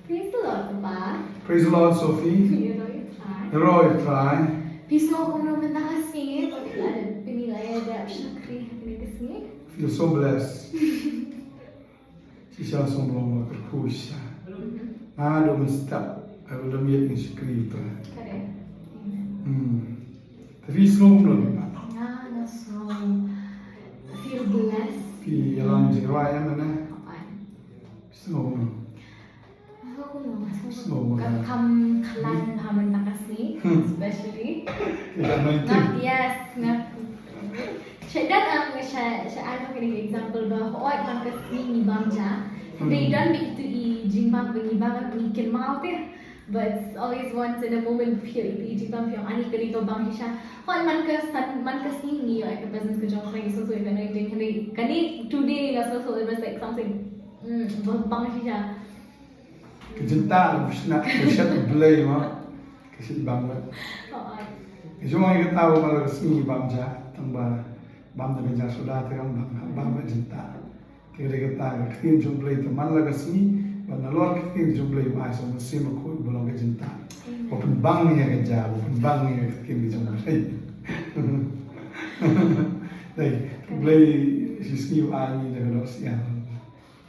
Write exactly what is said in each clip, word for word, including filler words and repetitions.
Praise the Lord, Papa. Praise the Lord, Sophie. Ïaroh ïa U Trai. Ïaroh ïa U Trai. Phi sngew kumno mynta ka sngi? Phi la dep, phi la dep shakri ha kane ka sngi? Feel so blessed. Shisha sngewbha ba kyrkhu shisha. Naduh mynstep, I will not yet in shakri, U Trai. Correct. Amen. Hmm. Te phi sngew kumno, Papa? Nga, nga sngew feel blessed. Phi ïalam jingrwai em ne? Ai. Phi sngew kumno? Nga sngew kumno, nga sngew Sngew kumno. kumno. Kam, kam khlaiñ ha mynta ka sngi, Hmm. especially. Ïa ka anointing. Nga, yes, nga. Sha dan am nga sha, sha ai ba kane ka example ba hooid man ka sngi ngi bam ja. Hynrei don bad itu i jingbam ba ngi bam ngi kynmaw te. But it's always once in a moment phi ïoh itu i jingbam phi ong ani kane ka bang shisha. Hooid man ka san, man ka sngi ngi ïoh ïa ka presence ka jong U Trai, ngi sngew ïa ka anointing, hynrei kane today nga sngew it was like something, mm, ba bang shisha. Ka jingtah, ka shnat, ka shet U Blei ma. Ka shet bang ma. Hooid. Ka jong ngi kata ba man la ka sngi bam ja, tang ba bam da ka jingsuda te kam bam, bam da jingtah. Te ka dei kata ka ktien jong U Blei te man la ka sngi, ba nalor ka ktien jong U Blei ba ai sa U Mynsiem Bakhuid ba long ka jingtah. Ba pynbang ïa ka ja, ba pynbang ïa ka ktien ka jong U Blei. Dei, U Blei shi sngi u ai ngi da ka doh syiar.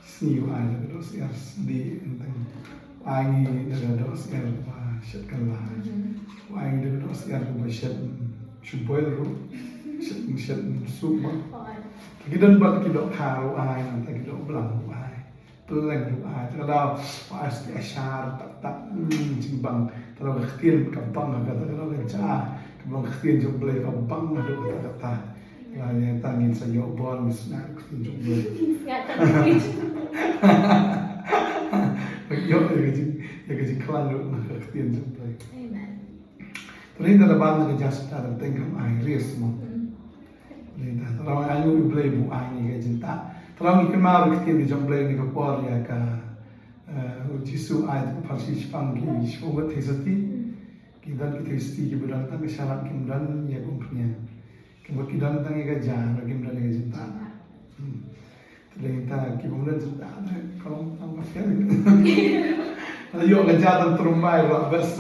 Sngi u ai da ka doh syiar sdie, tang u ai ngi da ka doh syiar kaba shet kylla. U ai ngi da ka doh syiar kaba shet, mm, shu boil ruh. Shet, shet, mm, soup ma. Te ki don bad ki dohkha ruh u ai, nangta ki dohblang ruh u ai. Pylleng ruh u ai. Te ka daw u ai sdie ashar tak tak, mm, jingbang. Te ka daw ka ktien ka bang, ka, te ka daw ka ja ka bang, ka ktien jong U Blei ka bang haduh katta katta. Nga, ïa tang ngin sa ïoh bor, ngin sngap ka ktien jong U Blei. Sngap ka ktien. Ïoh ïa ka jing, ïa ka jingkhlaiñ ruh na ka ktien jong U Blei. Amen. Te ngi da bam na ka jingsuda, tang kam ai rice mo. Mm. Ngi da, te ngi ai U Blei ba u ai ngi ka jingtah. Te ngi kynmaw ruh ka ktien ka jong U Blei na ka por ïa ka, eh, U Jisu ai da ka pharshi shaphang ki, shaphang ki theisotti. Ki don ki theisotti kiba don tang ka sharap, kim don ïa ka umphniang. Ki mut ki don tang ïa ka ja, kim don ïa ka jingtah. Hmm. Te dei ta ki bym don jingtah, te ka long tang ka fail. Te ïoh ka ja tang tyrmai ruh best.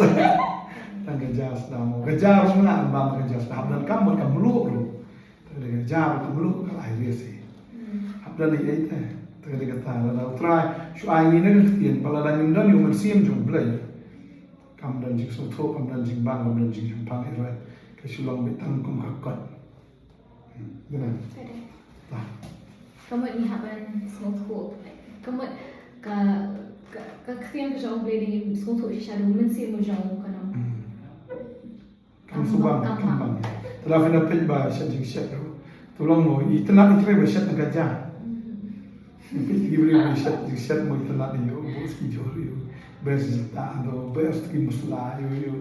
Tang ka ja sdang. Ka ja ruh nga ym bam ka ja sdang. Hap don ka mut ka mluh ruh. Te dei ka ja ruh ka mluh ka la ai rice. Hap don ei ei te. Te dei kata lada U Trai shu ai ngi na ka ktien, ba lada ngim don ïa u Mynsiem jong U Blei, kam don jingsngewthuh, kam don jingbang, kam don jingshemphang ei ruh. Ka shu long beit tang kum ka kot. Dei na. Ka dei. Bah. Ka mut ngi hap ban sngewthuh. Ka mut ka, ka, ka ktien ka jong U Blei dei sngewthuh shisha da u Mynsiem u jong u, ka nong. Hmm. Kam sngewbang, kam bang. Te lada phi na peit ba shet jingshet ruh, to long mo, itynnad i trei ba shet na ka ja. Peit ki briew ba shet jingshet mo, itynnad ïa u, bun ki jhur ïa u. Best jingtah ïa u, best ki masala ïa u, ïa u.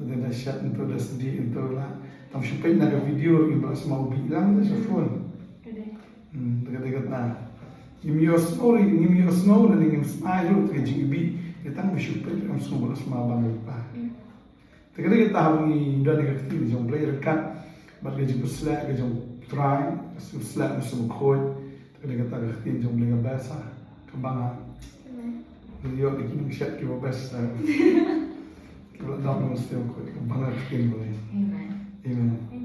Te da shet nto, da sdie nto la. Tam shu peit na ka video ruh, ngim lah smaw bih lang da sha phone. Hmm, te ka dei kata. Ngim ïohsngew ruh, ngim ïohsngew lane ngim smai ruh, te ka jingibih. Ïa tang ba shu peit, ngim sngew ba la smaw bang ïa u pa. Te ka dei kata haba ngi don ïa ka ktien jong U Blei ryngkat bad ka jingpynshlur ka jong U Trai, ka jingpynshlur ka Mynsiem Bakhuid. Te ka dei kata ka ktien jong U Blei ka best, ha, ka bang, ha. Amen. Ngi ïoh da ki nongshad kiba best, ha. Kiba la don Mynsiem Bakhuid, ka bang ka ktien U Blei. Amen. Amen.